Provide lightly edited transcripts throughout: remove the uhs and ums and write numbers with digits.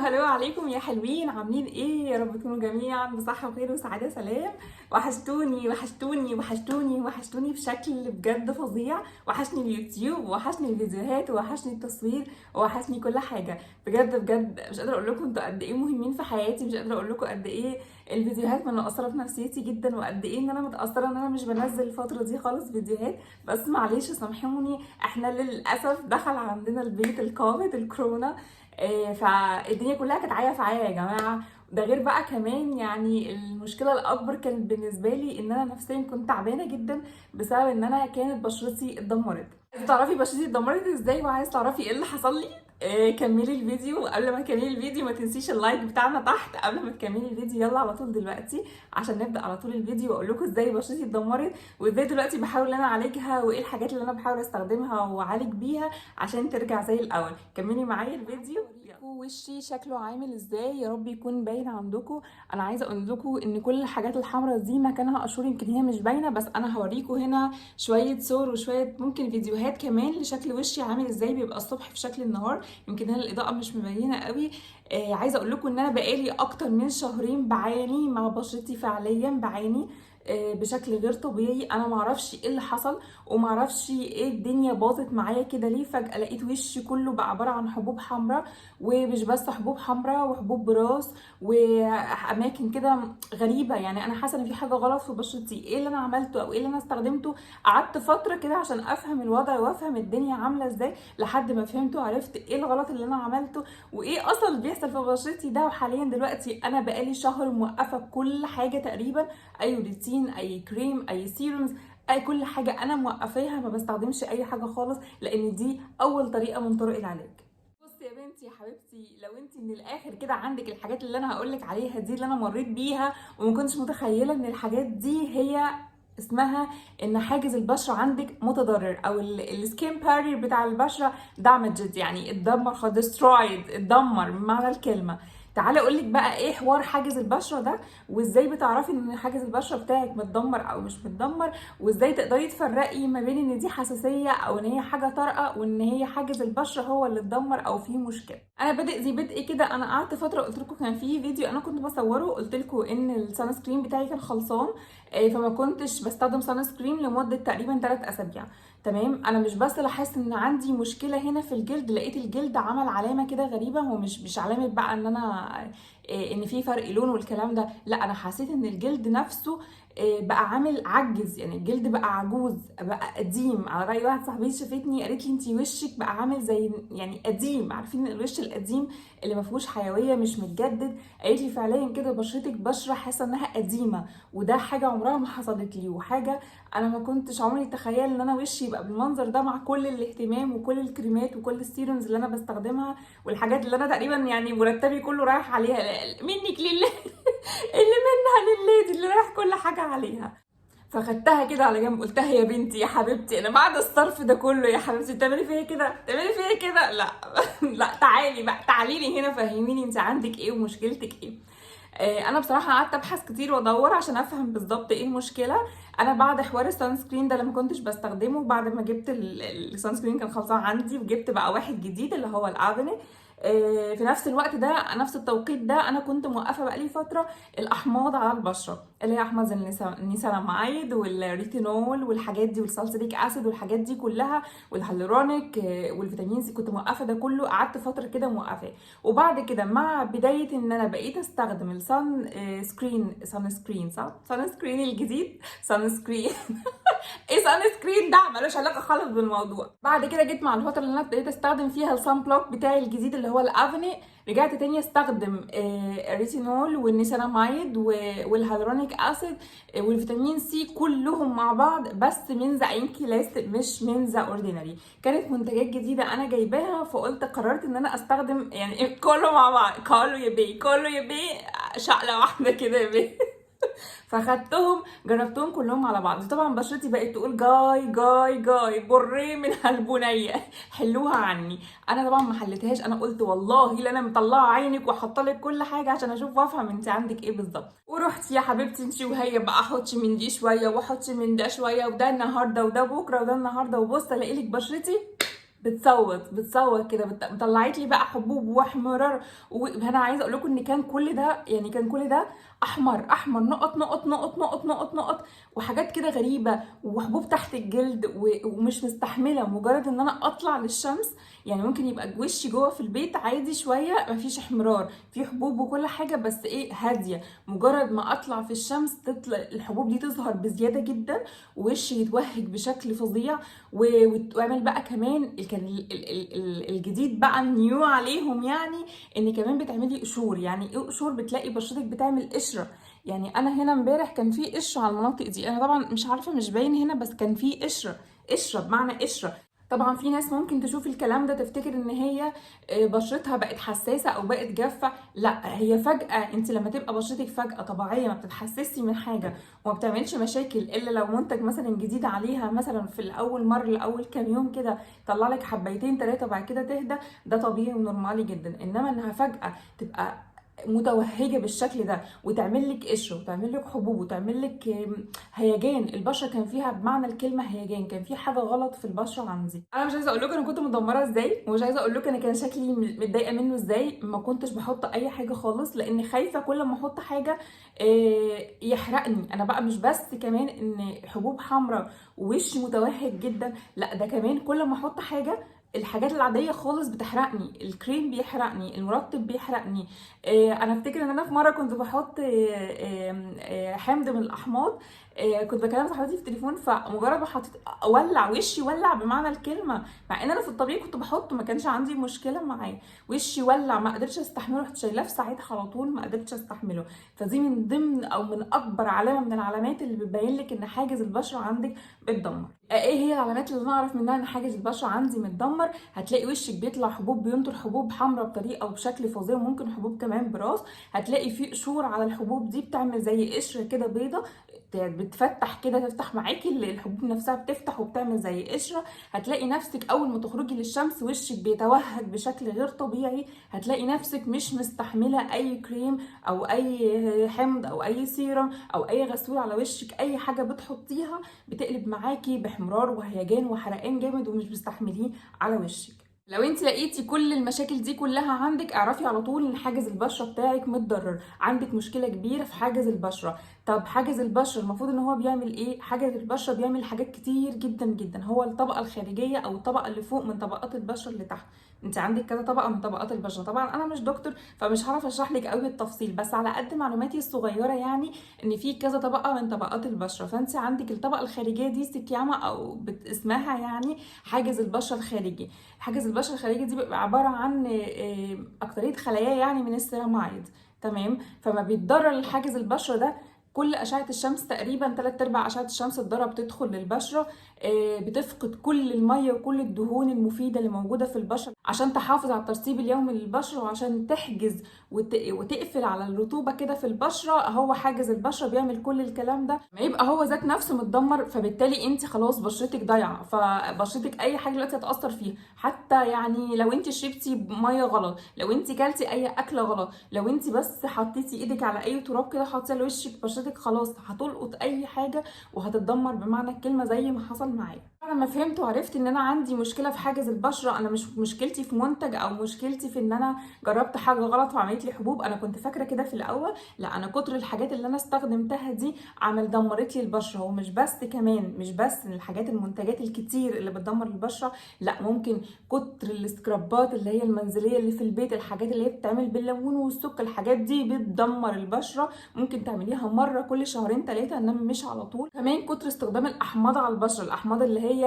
hello عليكم يا حلوين، عاملين ايه؟ يا رب تكونوا جميعا بصحة وخير وسعادة. سلام. وحشتوني وحشتوني وحشتوني وحشتوني بشكل بجد فظيع. وحشني اليوتيوب، وحشني الفيديوهات، وحشني التصوير، وحشني كل حاجة بجد بجد. مش قادرة اقول لكم انتوا قد ايه مهمين في حياتي، مش قادرة اقول لكم قد ايه الفيديوهات مأثرة في نفسيتي جدا، وقد ايه ان انا متأثرة ان انا مش بنزل الفترة دي خالص فيديوهات. بس معلش سامحوني، احنا للأسف دخل عندنا البيت الكوفيد الكورونا، فالدنيا كلها كانت عايه في عايه يا جماعة. ده غير بقى كمان يعني المشكلة الاكبر كانت بالنسبة لي ان انا نفسيا كنت تعبانة جدا بسبب ان انا كانت بشرتي اتدمرت. عايزه تعرفي بشرتي اتدمرت ازاي وعايزه تعرفي ايه اللي حصل لي؟ كملي الفيديو. وقبل ما تكملي الفيديو ما تنسيش ال like بتاعنا تحت قبل ما تكملي الفيديو. يلا على طول دلوقتي عشان نبدا على طول الفيديو واقول لكم ازاي بشرتي اتدمرت وازاي دلوقتي بحاول ان انا اعالجها وايه الحاجات اللي انا بحاول استخدمها واعالج بيها عشان ترجع زي الاول. كملي معايا الفيديو. وشي شكله عامل ازاي؟ يا رب يكون باين عندكم. انا عايزه اقول لكم ان كل الحاجات الحمراء دي مكانها قشور، يمكن هي مش باينة بس انا هوريكم هنا شوية صور وشوية ممكن فيديوهات كمان لشكل وشي عامل ازاي بيبقى الصبح في شكل النهار. يمكن هنا الاضاءة مش مبينة قوي. عايزه اقول لكم ان انا بقالي اكتر من شهرين بعاني مع بشرتي، فعليا بعاني بشكل غير طبيعي. انا معرفش ايه اللي حصل ومعرفش ايه الدنيا باظت معايا كده ليه. فجأة لقيت وشي كله بقى عبارة عن حبوب حمراء، ومش بس حبوب حمراء، وحبوب براس واماكن كده غريبة. يعني انا حاسة ان في حاجة غلط في بشرتي، ايه اللي انا عملته او ايه اللي انا استخدمته؟ قعدت فترة كده عشان افهم الوضع وافهم الدنيا عاملة ازاي، لحد ما فهمت وعرفت ايه الغلط اللي انا عملته وايه اصلا اللي بيحصل في بشرتي ده. وحاليا دلوقتي انا بقالي شهر موقفة كل حاجة تقريبا، اي روتين، اي كريم، اي serums، اي كل حاجة انا موقفاها، ما بستخدمش اي حاجة خالص، لان دي اول طريقه من طرق العلاج. بصي يا بنتي يا حبيبتي، لو انت من الاخر كده عندك الحاجات اللي انا هقولك عليها دي اللي انا مريت بيها وما كنتش متخيله ان الحاجات دي هي اسمها ان حاجز البشرة عندك متضرر، او ال skin barrier بتاع البشرة damaged، يعني اتدمر خالص، destroyed، اتدمر بمعنى الكلمة. تعالي اقول لك بقى ايه حوار حاجز البشرة ده، وازاي بتعرفي ان حاجز البشرة بتاعك متدمر او مش متدمر، وازاي تقدري تفرقي ما بين ان دي حساسية او ان هي حاجة طارئة وان هي حاجز البشرة هو اللي اتدمر او فيه مشكلة. انا بادئ زي بدء كده، انا قعدت فترة قلت لكم كان في فيديو انا كنت بصورة قلت لكم ان ال sunscreen بتاعي كان خلصان، فما كنتش بستخدم sunscreen لمدة تقريبا 3 اسابيع. تمام. انا مش بس لاحظت ان عندي مشكلة هنا في الجلد، لقيت الجلد عمل علامة كده غريبة. هو مش علامة بقى ان انا ان في فرق لون والكلام ده، لا، انا حسيت ان الجلد نفسه بقى عامل عجز، يعني الجلد بقى عجوز، بقى قديم. على راي واحد صاحبتي شافتني قالت لي انتي وشك بقى عامل زي يعني قديم، عارفين الوش القديم اللي ما فيهوش حيوية، مش متجدد. قالت لي فعليا كده بشرتك بشره حاسه انها قديمة، وده حاجة عمرها ما حصلت لي، وحاجه انا ما كنتش عمري اتخيل ان انا وشي يبقى بالمنظر ده مع كل الاهتمام وكل الكريمات وكل ال serums اللي انا بستخدمها والحاجات اللي انا تقريبا يعني مرتبي كله رايح عليها. منك لله اللي منها لله دي اللي رايح كل حاجة عليها. فخدتها كده على جنب، قلتها يا بنتي يا حبيبتي انا بعد الصرف ده كله يا حبيبتي تعملي فيا كده، تعملي فيا كده؟ لا لا، تعالي بقى، تعالي لي هنا فهميني انت عندك ايه ومشكلتك ايه. انا بصراحة قعدت ابحث كتير وادور عشان افهم بالظبط ايه المشكلة. انا بعد حوار ال sunscreen ده لما كنتش بستخدمه، بعد ما جبت ال sunscreen كان خلصان عندي وجبت بقى واحد جديد اللي هو ال Avène. في نفس الوقت ده، نفس التوقيت ده، انا كنت موقفه بقالي فترة الاحماض على البشرة، اللي هي احماض ال niacinamide وال retinol والحاجات دي وال salicylic acid والحاجات دي كلها والهالورونيك، والفيتامين C. كنت موقفه ده كله، قعدت فترة كده موقفاه. وبعد كده مع بداية ان انا بقيت استخدم ال sunscreen، sunscreen صح، sunscreen الجديد، sunscreen ايه sunscreen ده ملوش علاقة خالص بالموضوع. بعد كده جيت مع الفترة اللي انا ابتديت استخدم فيها ال sunblock بتاعي الجديد اللي هو ال Avène، رجعت تاني استخدم ال retinol وال niacinamide وال hyaluronic acid والفيتامين C كلهم مع بعض، بس من The INKEY List مش من The Ordinary. كانت منتجات جديدة انا جايباها، فقلت قررت ان انا استخدم يعني كله مع بعض، كله يا بي كله يا بي، شقله واحدة كده يا بي. فخدتهم جربتهم كلهم على بعض. طبعا بشرتي بقت تقول جاي جاي جاي بري من هالبنيه، حلوها عني. انا طبعا ما حلتهاش، انا قلت والله لا انا مطلعه عينك وحاطه لك كل حاجة عشان اشوف وافهم انت عندك ايه بالظبط. ورحت يا حبيبتي انت وهي بقى حطي من دي شوية وحطي من ده شوية، وده النهارده وده بكره وده النهارده، وبص الاقي لك بشرتي بتصوت بتصوت كده، طلعت لي بقى حبوب واحمرار. وانا عايزه اقول لكم ان كان كل ده، يعني كان كل ده احمر احمر، نقط نقط نقط نقط نقط نقط وحاجات كده غريبة، وحبوب تحت الجلد، ومش مستحمله مجرد ان انا اطلع للشمس. يعني ممكن يبقى وشي جوه في البيت عادي شوية، مفيش احمرار، في حبوب وكل حاجة، بس ايه، هادية. مجرد ما اطلع في الشمس تطلع الحبوب دي تظهر بزيادة جدا، ووشي يتوهج بشكل فظيع. واعمل بقى كمان كان الجديد بقى ال new عليهم، يعني ان كمان بتعملي قشور. يعني ايه قشور؟ بتلاقي بشرتك بتعمل قشرة. يعني انا هنا امبارح كان في قشرة على المناطق دي، انا طبعا مش عارفه مش باين هنا، بس كان في قشرة، قشرة بمعنى قشرة. طبعا في ناس ممكن تشوف الكلام ده تفتكر ان هي بشرتها بقت حساسة او بقت جافة. لا، هي فجاة انت لما تبقى بشرتك فجاة طبيعية ما بتتحسسي من حاجة وما بتعملش مشاكل الا لو منتج مثلا جديد عليها، مثلا في الاول مرة لاول كام يوم كده طلع لك حبيتين ثلاثة وبعد كده تهدى، ده طبيعي و normal جدا. انما انها فجاة تبقى متوهجه بالشكل ده وتعمل لك قشر وتعمل لك حبوب وتعمل لك هيجان، البشرة كان فيها بمعنى الكلمة هيجان، كان في حاجة غلط في البشرة عندي. انا مش عايزه اقول لكم انا كنت مدمرة ازاي، ومش عايزه اقول لكم انا كان شكلي متضايقة منه ازاي. ما كنتش بحط اي حاجة خالص لان خايفة كل ما احط حاجة يحرقني. انا بقى مش بس كمان ان حبوب حمراء ووشي متوهج جدا، لا ده كمان كل ما احط حاجة، الحاجات العادية خالص بتحرقني، الكريم بيحرقني، المرطب بيحرقني. انا افتكر ان انا في مرة كنت بحط حمض من الاحماض، كنت بكلم صاحبتي في التليفون، فمجرد ما حطيت ولع وشي، ولع بمعنى الكلمة، مع ان انا في الطبيعي كنت بحطه ما كانش عندي مشكلة معاه، وشي ولع ما قدرتش استحمله، رحت شايلاه في ساعتها على طول، ما قدرتش استحمله. فدي من ضمن او من اكبر علامة من العلامات اللي بتبين لك ان حاجز البشرة عندك بتدمر. ايه هي العلامات اللي انا اعرف منها ان حاجز البشرة عندي متدمر؟ هتلاقي وشك بيطلع حبوب، بينطر حبوب حمراء بطريقة وبشكل فظيع، وممكن حبوب كمان براس. هتلاقي في قشور على الحبوب دي بتعمل زي قشرة كده بيضة، بتفتح كده، تفتح معاكي الحبوب نفسها بتفتح وبتعمل زي قشرة. هتلاقي نفسك اول ما تخرجي للشمس وشك بيتوهج بشكل غير طبيعي، هتلاقي نفسك مش مستحمله اي كريم او اي حمض او اي سيرم او اي غسول على وشك، اي حاجة بتحطيها بتقلب معاكي باحمرار وهيجان وحرقان جامد ومش مستحمليه على وشك. لو انت لقيتي كل المشاكل دي كلها عندك، اعرفي على طول ان حاجز البشرة بتاعك متضرر، عندك مشكلة كبيرة في حاجز البشرة. طب حاجز البشرة المفروض ان هو بيعمل ايه؟ حاجز البشرة بيعمل حاجات كتير جدا جدا. هو الطبقة الخارجية او الطبقة اللي فوق من طبقات البشرة اللي تحت، انت عندك كذا طبقه من طبقات البشرة. طبعا انا مش دكتور فمش هعرف اشرح لك قوي بالتفصيل، بس على قد معلوماتي الصغيرة يعني ان في كذا طبقه من طبقات البشرة. فانت عندك الطبقة الخارجية دي سكياما او اسمها يعني حاجز البشرة الخارجي. حاجز البشرة الخارجي دي بيبقى عبارة عن اكتريه خلايا يعني من السيرامايد، تمام؟ فما بيتضرر الحاجز البشرة ده، كل أشعة الشمس تقريبا 3/4 أشعة الشمس الضارة بتدخل للبشرة، بتفقد كل المية وكل الدهون المفيدة اللي موجودة في البشرة عشان تحافظ على الترطيب اليومي للبشرة وعشان تحجز وتقفل على الرطوبة كده في البشرة. هو حاجز البشرة بيعمل كل الكلام ده، ما يبقى هو ذات نفسه متدمر، فبالتالي انت خلاص بشرتك ضايعة، فبشرتك اي حاجة دلوقتي هتأثر فيها. حتى يعني لو انت شربتي مية غلط، لو انت كلتي اي اكلة غلط، لو انت بس حطيتي ايدك على اي تراب كده حطيتي على وشك، بشرتك خلاص هتلقط اي حاجة وهتتدمر بمعنى الكلمة زي ما حصل معايا. انا لما فهمت وعرفت ان انا عندي مشكلة في حاجز البشرة، انا مش مشكلتي في منتج او مشكلتي في ان انا جربت حاجة غلط وعملت لي حبوب، انا كنت فاكره كده في الاول، لا انا كتر الحاجات اللي انا استخدمتها دي عمل دمرت لي البشرة. ومش بس كمان، مش بس الحاجات المنتجات الكتير اللي بتدمر البشرة، لا ممكن كتر السكرابات اللي هي المنزلية اللي في البيت، الحاجات اللي هي بتتعمل بالليمون والسكر، الحاجات دي بتدمر البشرة، ممكن تعمليها مرة كل شهرين 3 انما مش على طول. كمان كتر استخدام الاحماض على البشرة، الاحماض اللي هي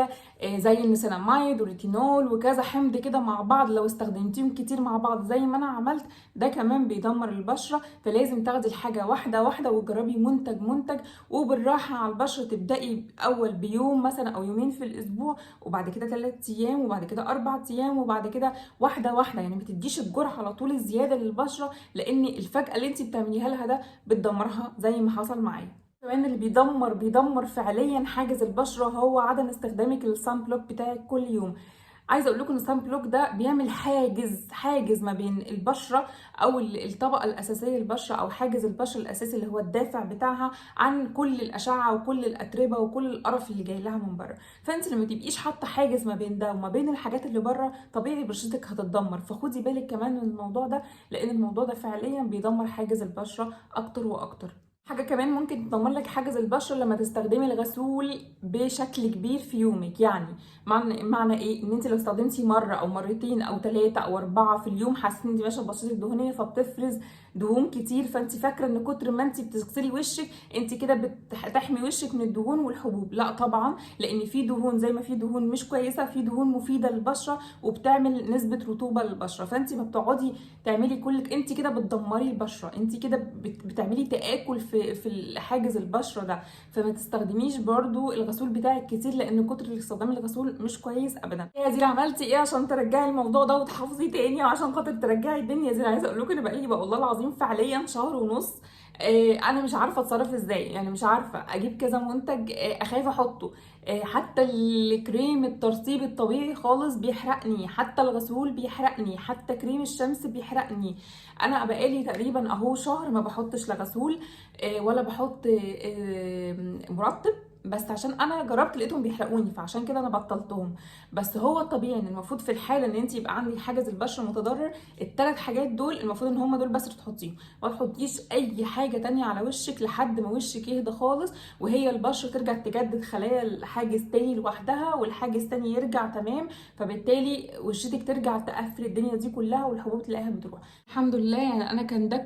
زي النيسيناميد والريتينول وكذا حمض كده مع بعض، لو استخدمتيهم كتير مع بعض زي ما انا عملت ده كمان بيدمر البشرة. فلازم تاخدي الحاجة واحدة واحدة وتجربي منتج منتج وبالراحه على البشرة، تبداي اول بيوم مثلا او يومين في الاسبوع، وبعد كده 3 ايام، وبعد كده 4 ايام، وبعد كده واحدة واحدة. يعني ما تديش الجرعة على طول الزيادة للبشره، لان الفجأة اللي انت بتعمليها لها ده بتدمرها زي ما حصل معايا. كمان اللي بيدمر فعليا حاجز البشرة هو عدم استخدامك لل sun block بتاعك كل يوم. عايزه اقول لكم ان ال sunblock ده بيعمل حاجز ما بين البشرة او الطبقة الاساسية للبشره، او حاجز البشرة الاساسي اللي هو الدافع بتاعها عن كل الاشعة وكل الاتربه وكل القرف اللي جاي لها من بره. فانت لما تبقيش حاطه حاجز ما بين ده وما بين الحاجات اللي بره، طبيعي بشرتك هتتدمر. فخدي بالك كمان من الموضوع ده، لان الموضوع ده فعليا بيدمر حاجز البشرة اكتر واكتر. حاجة كمان ممكن تدمر لك حاجز البشرة لما تستخدمي الغسول بشكل كبير في يومك. يعني معنى ايه؟ ان انت لو استخدمتي مرة او مرتين او 3 او 4 في اليوم، حاسين ان انت ماشية بشرتك دهنية فبتفرز دهون كتير، فانت فاكره ان كتر ما انت بتغسلي وشك انت كده بتحمي وشك من الدهون والحبوب. لا طبعا، لان في دهون زي ما في دهون مش كويسة، في دهون مفيدة للبشره وبتعمل نسبه رطوبة للبشره. فانت ما بتقعدي تعملي كل، انت كده بتدمري البشرة، انت كده بتعملي تآكل في الحاجز البشرة ده. فما تستخدميش برضو الغسول بتاعك كتير، لان كتر استخدام الغسول مش كويس ابدا. يا دي عملتي ايه عشان ترجعي الموضوع ده وتحافظي تاني وعشان خاطر ترجعي الدنيا دي؟ انا عايزه اقول لكم ان بقالي بقى والله العظيم فعليا شهر ونص، انا مش عارفه اتصرف ازاي، يعني مش عارفه اجيب كذا منتج، اخاف احطه، حتى الكريم الترطيب الطبيعي خالص بيحرقني، حتى الغسول بيحرقني، حتى كريم الشمس بيحرقني. انا بقالي تقريبا اهو شهر ما بحطش لا غسول، ولا بحط مرطب، بس عشان انا جربت لقيتهم بيحرقوني، فعشان كده انا بطلتهم. بس هو الطبيعي ان المفروض في الحالة ان انت يبقى عندك حاجز البشرة متضرر، الثلاث حاجات دول المفروض ان هم دول بس تحطيهم، ما تحطيش اي حاجة تانية على وشك لحد ما وشك يهدى خالص، وهي البشرة ترجع تجدد خلايا الحاجز تاني لوحدها، والحاجز تاني يرجع تمام، فبالتالي وشتك ترجع تقفل الدنيا دي كلها والحبوب تلاقيها بتروح. الحمد لله. يعني انا كان ده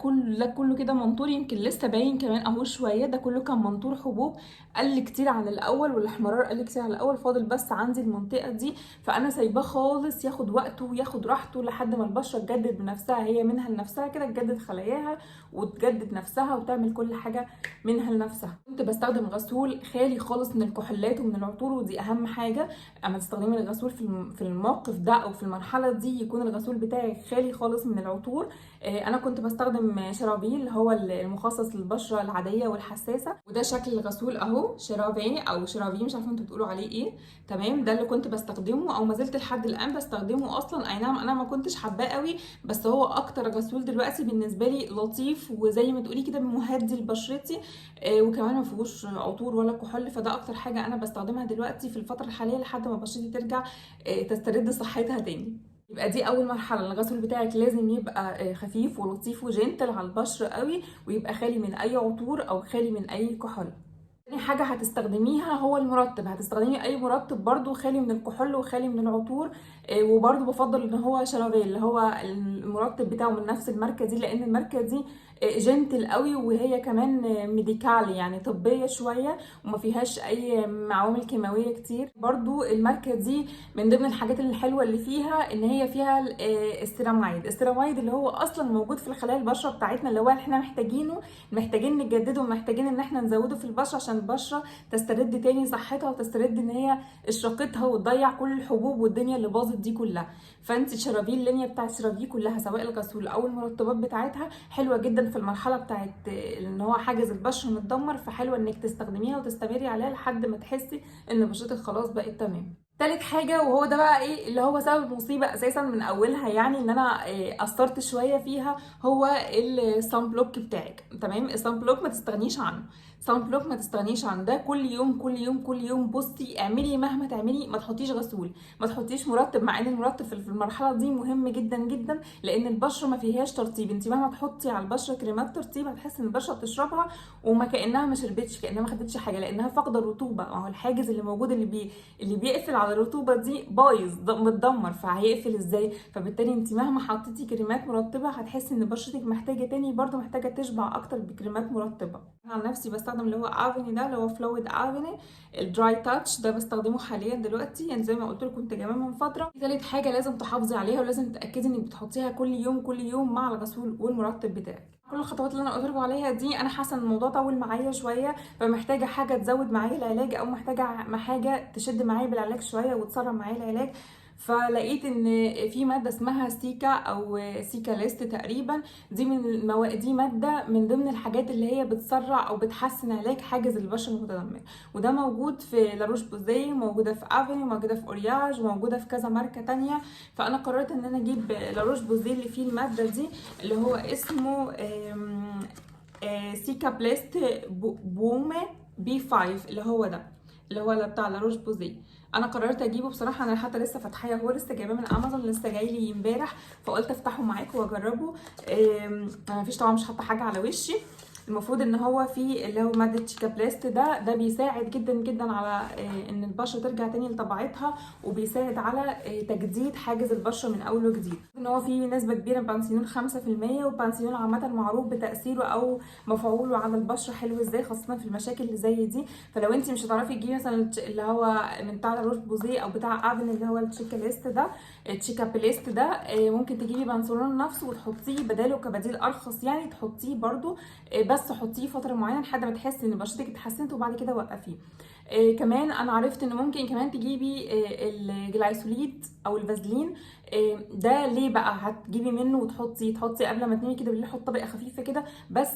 كله كده منطور، يمكن لسه باين كمان اهو شوية، ده كله كان منطور حبوب، قل كتير عن الاول، والاحمرار قل كتير عن الاول، فاضل بس عندي المنطقة دي، فانا سايباه خالص ياخد وقته وياخد راحته لحد ما البشرة تجدد بنفسها، هي منها لنفسها كده، تجدد خلاياها وتجدد نفسها وتعمل كل حاجة منها لنفسها. كنت بستخدم غسول خالي خالص من الكحولات ومن العطور، ودي اهم حاجة اما تستخدمي الغسول في الموقف ده او في المرحلة دي، يكون الغسول بتاعك خالي خالص من العطور. انا كنت بستخدم CeraVe اللي هو المخصص للبشره العادية والحساسه، وده شكل الغسول اهو، CeraVe او CeraVe مش عارفه انتوا بتقولوا عليه ايه، تمام. ده اللي كنت بستخدمه او ما زلت لحد الان بستخدمه اصلا. اي نعم انا ما كنتش حباه قوي، بس هو اكتر غسول دلوقتي بالنسبة لي لطيف، وزي ما تقولي كده مهدي لبشرتي، وكمان ما فيهوش عطور ولا كحول، فده اكتر حاجة انا بستخدمها دلوقتي في الفترة الحالية لحد ما بشرتي ترجع تسترد صحتها تاني. يبقى دي اول مرحلة، الغسول بتاعك لازم يبقى خفيف ولطيف و gentle على البشرة قوي، ويبقى خالي من اي عطور او خالي من اي كحول. تاني حاجة هتستخدميها هو المرطب، هتستخدمي اي مرطب برضو خالي من الكحول وخالي من العطور، وبرضو بفضل ان هو CeraVe اللي هو المرطب بتاعه من نفس الماركة دي، لان الماركة دي gentle قوي، وهي كمان medical يعني طبية شوية وما فيهاش اي عوامل كيماوية كتير. برضو الماركة دي من ضمن الحاجات الحلوة اللي فيها ان هي فيها السيراميد، السيراميد اللي هو اصلا موجود في الخلايا البشرة بتاعتنا، اللي هو احنا محتاجينه، محتاجين نجدده ومحتاجين ان احنا نزوده في البشرة عشان البشرة تسترد تاني صحتها وتسترد ان هي اشراقتها وتضيع كل الحبوب والدنيا اللي باظت دي كلها. فانت CeraVe ال linea بتاعت CeraVe كلها سواء الغسول او المرطبات بتاعتها حلوة جدا في المرحلة بتاعت ان هو حاجز البشرة متدمر، فحلوه انك تستخدميها وتستمري عليها لحد ما تحسي ان بشرتك خلاص بقت تمام. تالت حاجة وهو ده بقى ايه اللي هو سبب المصيبة اساسا من اولها، يعني ان انا قصرت شوية فيها، هو ال sunblock بتاعك. تمام، ال sunblock ما تستغنيش عنه، sunblock ما تستغنيش عن ده، كل يوم كل يوم كل يوم. بصي اعملي مهما تعملي، ما تحطيش غسول، ما تحطيش مرطب، مع ان المرطب في المرحلة دي مهم جدا جدا، لان البشرة ما فيهاش ترطيب. انت مهما تحطي على البشرة كريمات ترطيب هتحسي ان البشرة بتشربها وما كانها ما شربتش، كانها ما خدتش حاجة، لانها فاقده الرطوبة. ما هو الحاجز اللي موجود اللي بيقفل على الرطوبة دي بايظ متدمر، فهيقفل ازاي؟ فبالتالي انت مهما حطيتي كريمات مرطبه هتحسي ان بشرتك محتاجه تاني، برده محتاجه تشبع اكتر بكريمات مرطبه. انا عن نفسي بستخدم اللي هو Avène ده، اللي هو fluid Avène ال dry touch ده، بستخدمه حاليا دلوقتي، يعني زي ما قلت لكم كنت جايباه من فترة. ثالث حاجة لازم تحافظي عليها ولازم تتاكدي انك بتحطيها كل يوم كل يوم مع الغسول والمرطب بتاعك. كل الخطوات اللي انا قلت لكم عليها دي انا حاسه ان الموضوع طول معايا شوية، فمحتاجه حاجة تزود معايا العلاج، او محتاجه حاجة تشد معايا بالعلاج شوية وتسرع معايا العلاج. فلقيت ان في مادة اسمها cica او Cicalist تقريبا، دي من المواد، دي مادة من ضمن الحاجات اللي هي بتسرع او بتحسن علاج حاجز البشرة المتدمر، وده موجود في La Roche-Posay، موجودة في Avène، موجودة في Uriage، وموجودة في كذا ماركة تانية. فانا قررت ان انا اجيب La Roche-Posay اللي فيه المادة دي اللي هو اسمه Cicaplast Baume B5، اللي هو ده اللي هو بتاع La Roche-Posay. انا قررت اجيبه بصراحة، انا حتى لسه فاتحاه، هو لسه جايباه من امازون، لسه جاي لي امبارح، فقلت افتحه معاكم واجربه. انا مفيش طبعا مش حاطه حاجة على وشي. المفروض ان هو فيه اللي هو مادة Cicaplast ده بيساعد جدا جدا على ان البشرة ترجع تاني لطبيعتها، وبيساعد على تجديد حاجز البشرة من اول وجديد. ان هو فيه نسبه كبيرة من بانثينول 5%، والبانثينول عامة معروف بتاثيره او مفعوله على البشرة حلو ازاي، خاصة في المشاكل اللي زي دي. فلو انت مش هتعرفي تجيبي مثلا اللي هو من بتاع Roche-Posay او بتاع Avène اللي هو ال Cicalist ده، ال Cicaplast ده، ممكن تجيبي بانثينول نفسه وتحطيه بداله كبديل ارخص، يعني تحطيه برده، بس حطيه فترة معينة لحد ما تحسي ان بشرتك اتحسنت، وبعد كده وقفيه. كمان انا عرفت ان ممكن كمان تجيبي ال Glysolid او الفازلين. ده ليه بقى؟ هتجيبي منه وتحطي قبل ما تنامي كده بالليل، حط طبقه خفيفة كده بس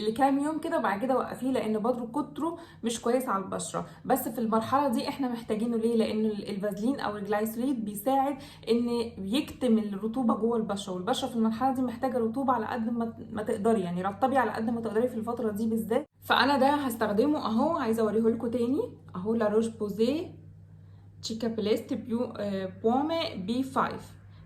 لكام يوم كده، وبعد كده وقفيه، لان برضه كتره مش كويس على البشرة. بس في المرحلة دي احنا محتاجينه ليه؟ لان الفازلين او ال Glysolid بيساعد ان يكتم الرطوبة جوه البشرة، والبشره في المرحلة دي محتاجه رطوبة على قد ما تقدري، يعني رطبي على قد ما تقدري في الفترة دي بالذات. فانا ده هستخدمه اهو، عايزه اوريه لكم تاني اهو، La Roche-Posay Cicaplast Baume B5.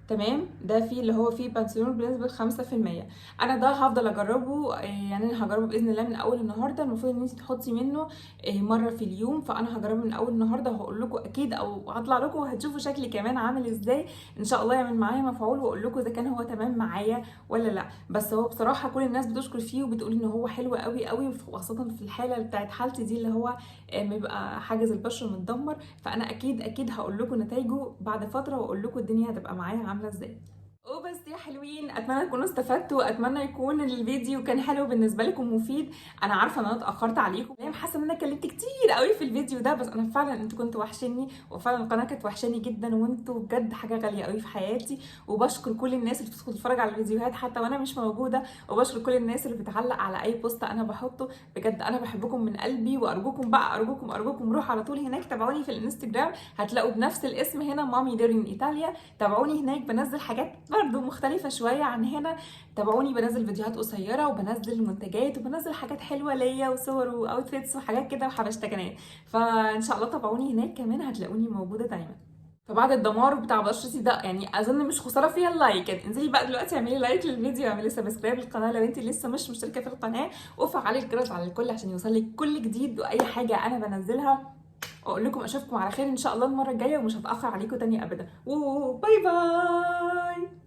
تمام، ده فيه اللي هو فيه بانثينول بنسبة 5%. انا ده هفضل اجربه، يعني انا هجربه باذن الله من اول النهارده. المفروض ان انت تحطي منه مرة في اليوم، فانا هجربه من اول النهارده وهقول لكم اكيد، او هطلع لكم وهتشوفوا شكلي كمان عامل ازاي ان شاء الله، يعمل معايا مفعول، واقول لكم اذا كان هو تمام معايا ولا لا. بس هو بصراحة كل الناس بتشكر فيه وبتقول ان هو حلو قوي قوي، وخاصة في الحالة بتاعت حالتي دي اللي هو بيبقى حاجز البشرة متدمر. فانا اكيد اكيد هقول لكم نتائجه بعد فترة، واقول لكم الدنيا هتبقى معايا عامله ازاي. وبس يا حلوين، اتمنى تكونوا استفدتوا، اتمنى يكون الفيديو كان حلو بالنسبة لكم ومفيد. انا عارفه ان انا اتاخرت عليكم، انا حاسه ان انا اتكلمت كتير قوي في الفيديو ده، بس انا فعلا انتوا كنتوا وحشني، وفعلا القناة كانت وحشاني جدا، وانتوا بجد حاجة غالية قوي في حياتي. وبشكر كل الناس اللي بتدخل تتفرج على الفيديوهات حتى وانا مش موجودة، وبشكر كل الناس اللي بتعلق على اي post انا بحطه. بجد انا بحبكم من قلبي، وارجوكم بقى، ارجوكم ارجوكم روحوا على طول هناك تابعوني في الانستجرام، هتلاقوا بنفس الاسم هنا مامي ديرين ايطاليا. تابعوني هناك، بنزل حاجات برضو مختلفة شوية عن هنا. تابعوني، بنزل فيديوهات قصيرة، وبنزل منتجات، وبنزل حاجات حلوة ليا، وصور و outfits وحاجات كده وحبشتكنات. فان شاء الله تابعوني هناك كمان، هتلاقوني موجودة دايما. فبعد الدمار بتاع بشرتي ده، يعني اظن مش خسارة فيها ال like. يعني انزلي بقى دلوقتي اعملي like للفيديو، اعملي subscribe للقناة لو انت لسه مش مشتركة في القناة، وفعلي الجرس على الكل عشان يوصلك كل جديد واي حاجة انا بنزلها. واقول لكم اشوفكم على خير ان شاء الله المرة الجاية، ومش هتاخر عليكم تاني ابدا. و bye bye.